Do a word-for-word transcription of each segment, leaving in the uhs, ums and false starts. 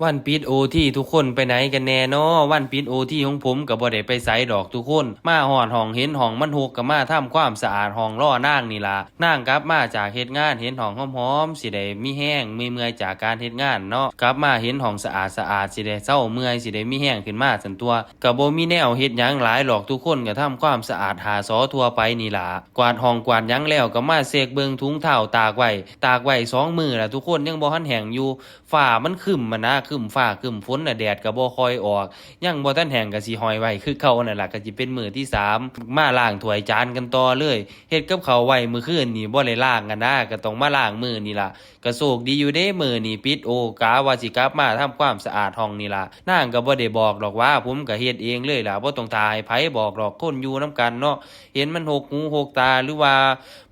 วันปิดโอทีทุกคนไปไหนกันแน่น้อ วันปิดโอทีของผมก็บ่ได้ไปไสดอกทุกคน มาฮอดห้องเห็นห้องมันฮกก็มาทำความสะอาดห้องรอนางนี่ล่ะ นางกลับมาจากเฮ็ดงานเห็นห้องหอมๆ สิได้มีแฮง เมื่อยๆ จากการเฮ็ดงานเนาะ กลับมาเห็นห้องสะอาดสะอาดสิได้เซาเมื่อย สิได้มีแฮงขึ้นมาซั่นตั่ว ก็บ่มีแนวเฮ็ดหยังหลายหรอกทุกคน ก็ทำความสะอาดหาสอทั่วไปนี่ล่ะ กวาดห้องกวาดหยังแล้วก็มาเช็คเบิ่งถุงเท้าตากไว้ ตากไว้สองมื้อละทุกคน ยังบ่ทันแห้งอยู่ ฟ้ามันครึ้มมานะ ครึ้มฟ้าครึ้มฝนน่ะ แดดก็บ่ค่อยออก ยังบ่ทันแห้งก็สิห้อยไว้คือเก่านั่นล่ะ ก็สิเป็นมื้อที่สาม มาล้างถ้วยจานกันต่อเลย เฮ็ดกับข้าวไว้มื้อคืนนี่บ่ได้ล้างกันนะ ก็ต้องมาล้างมื้อนี่ล่ะ ก็โชคดีอยู่เด้มื้อนี่ปิดโอกาว่าสิกลับมาทำความสะอาดห้องนี่ล่ะ นางก็บ่ได้บอกดอกว่า ผมก็เฮ็ดเองเลยล่ะ บ่ต้องท่าให้ไผบอกดอก คนอยู่นำกันเนาะ เห็นมันฮกหูฮกตา หรือว่า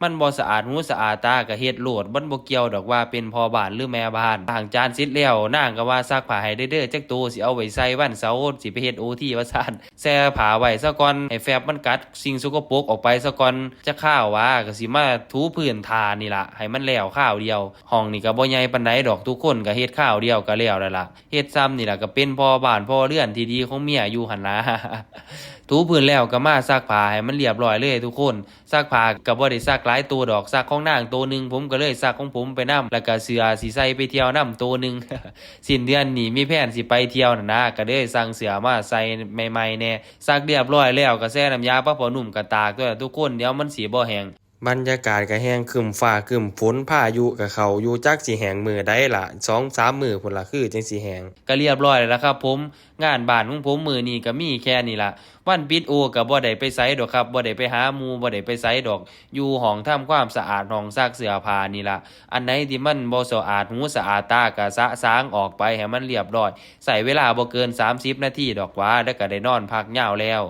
มันบ่สะอาดหูสะอาดตาก็เฮ็ดโลด มันบ่เกี่ยวดอกว่าเป็นพ่อบ้านหรือแม่บ้าน ล้างจานเสร็จแล้ว นางก็ว่าซักผ้าให้เด้อเด้อจักโต สิเอาไว้ใส่วันเสาร์ สิไปเฮ็ดโอทีว่าซั่น แช่ผ้าไว้ซะก่อน ให้แฟบมันกัดสิ่งสกปรกออกไปซะก่อน จักคราวว่าก็สิมาถูพื้นท่านี่ล่ะ ให้มันแล้วคราวเดียว ห้องนี่ก็บ่ใหญ่ปานใดดอก ทุกคนก็เฮ็ดคราวเดียวก็แล้วแล้วล่ะ เฮ็ดซ่ำนี่ล่ะก็เป็นพ่อบ้านพ่อเรือนที่ดีของเมียอยู่หั่นล่ะ ถูพื้นแล้วก็มาซักผ้าให้มันเรียบร้อยเลยทุกคน ซักผ้าก็บ่ได้ซักหลายโตดอก ซักของนางโตหนึ่ง ผมก็เลยซักของผมไปนำ แล้วก็เสื้อสิใส่ไปเที่ยวนำโตหนึ่ง สิ้นเดือนนี้มีแพลนสิไปเที่ยวนั่นนะ ก็เลยสั่งเสื้อมาใส่ใหม่ๆแหน่ ซักเรียบร้อยแล้วก็แช่น้ำยาปรับผ้านุ่มก็ตากตั๊วทุกคน เดี๋ยวมันสิบ่แห้ง บรรยากาศก็แฮงครึ้มฟ้าครึ้มฝน พายุก็เข้าอยู่ จักสิแห้งมื้อใดล่ะ สองสามมื้อพุ้นล่ะคือจั่งสิแห้ง ก็เรียบร้อยแล้วล่ะครับผม งานบ้านของผมมื้อนี้ก็มีแค่นี้ล่ะ วันปิดโอก็บ่ได้ไปไสดอกครับ บ่ได้ไปหาหมู่ บ่ได้ไปไสดอก อยู่ห้องทำความสะอาด ห้องซักเสื้อผ้านี่ล่ะ อันไหนที่มันบ่สะอาดหูสะอาดตาก็สะสางออกไปให้มันเรียบร้อย ใช้เวลาบ่เกินสามสิบนาทีดอกหวา แล้วก็ได้นอนพักยาวแล้ว